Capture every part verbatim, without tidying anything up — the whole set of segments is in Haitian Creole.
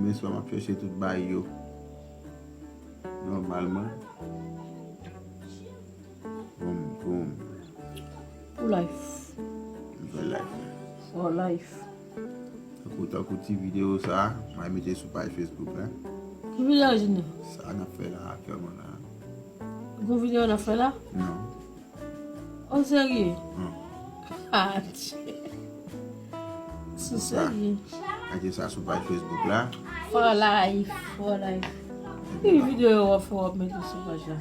Meswa, m ap chèche tout bay yo. Nòmalman. Boom, boom. Pou life. M fè life. For life. Tankou, tankou ti videyo sa, m a mete sou paj Facebook la. Ki videyo, Junior? Sa n ap fè la aktyèlman la. Gon videyo n ap fè la? Non. O serye? Hmm. Adje. Sou serye. Mete sa sou paj Facebook la. For life, for life. Ki videyo w ap fè w ap mete sou paj la?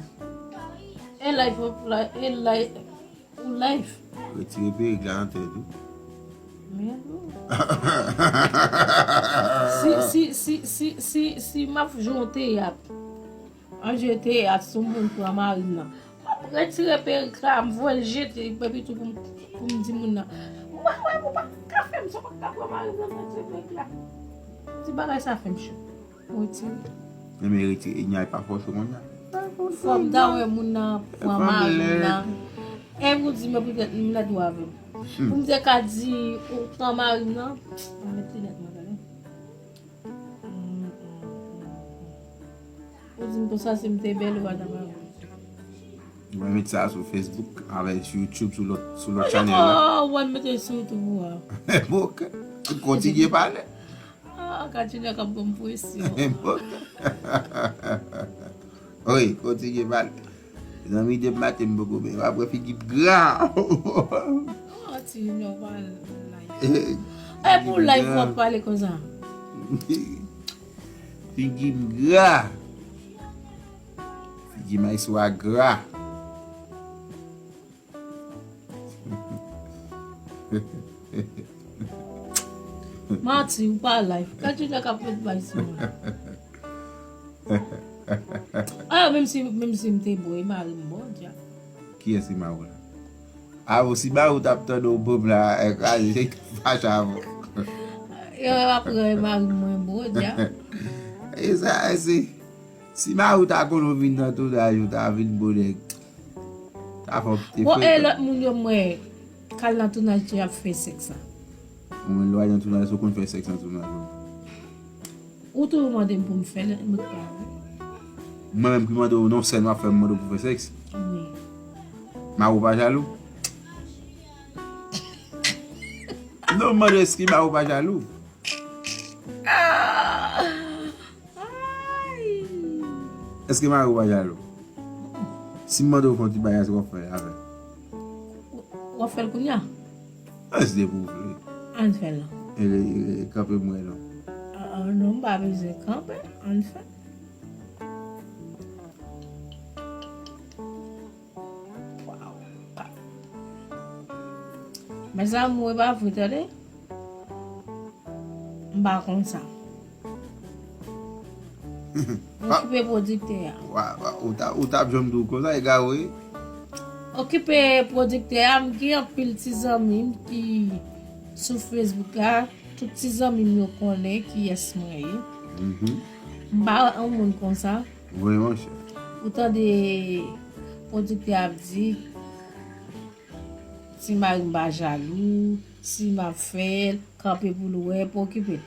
E life, w ap la, e life, ou life. Retire perik la nan tèt ou. Mèd ou. Si, si, si, si, si, si m ap jwe yon teyat, an jwe teyat, si yon moun pran mari m nan, m ap retire perik la, m voye l jete, epi tou pou m, pou m di moun nan, mwen, mwen, ou pa ka fè m sa, ou pa ka pran mari m nan, retire perik la. Ti bagay sa fè m cho. Mwen retire. Men retire, nya pa fò cho konnya. Fò m ta wè moun nan pran mari m nan. E pou di, men poutèt m lèd ou avè m. Pou m te ka di, ou pran mari m nan, mwen mete nèt mwen, tande. Ou di m konsa, si m te bèl, ou pa ta pran mari m. Mwen met sa sou Facebook, avè sou YouTube, sou lòt, sou lòt chanèl la. Oh, w al mete sou YouTube ou a. Bon, kontinye pale. Ah, Katrina k ap ban m presyon. Wi, kontinye pale. Zanmi, depi maten m poko byen. W ap wè figi m gra. Oh, ti Junior, pa live. E pou live w ap pale konsa. Figi m gra. Figi m a swa gra. Manti, ou pa live. Gad Junior k ap met bay sou mwen. Ah, menm si, menm si m te bo, e mari m bon, dya. Kiyès ki mari w la? A, bon, si mari w t ap tande w bon la, e kraze, se fache avè w. Yo, apre, e mari m mwen bon, dya. E sa, e se, si mari w ta konn ou vin nan tounaj, ou ta vin bonè. Sa fè w kite frekans. Bon, e lòt moun yo mwen k al nan tounaj yo ap fè sèks la. Ou menm lè w al nan tounaj, ou konn fè sèks nan tounaj ou. Ou toujou mande m pou m fè l, mwen pa vle. Mwen menm ki mande w non sèl m ap fè, m mande w pou fè sèks? Wi. Mari w pa jalou? Non, m mande èske mari w pa jalou? Ah! Ay! Èske mari w pa jalou? Si m mande w fè yon ti bagay, èske w ap fè l avè l? W ap fè l kounye a? Èske depi w vle? Ann fè l. E, e, e, kanpe m wè non. Ah, ah, non, m pa bezwen kanpe. Ann fè l. Waw. Mes amours, e pa vre, tande. M pa konn sa. Okipe pwodiktè a. Wa, wa, ou ta, ou t ap janm di w konsa, egare. Okipe pwodiktè a, m gen anpil ti zanmi m ki sou Facebook la. Tout ti zanmi m yo konnen kiyès mwen ye. Mhm. M pa yon moun konsa. Wi, monchè. Ou tande pwodiktè ap di, si mari m pa jalou, si m ap fè l, kanpe pou l wè, pa okipe l.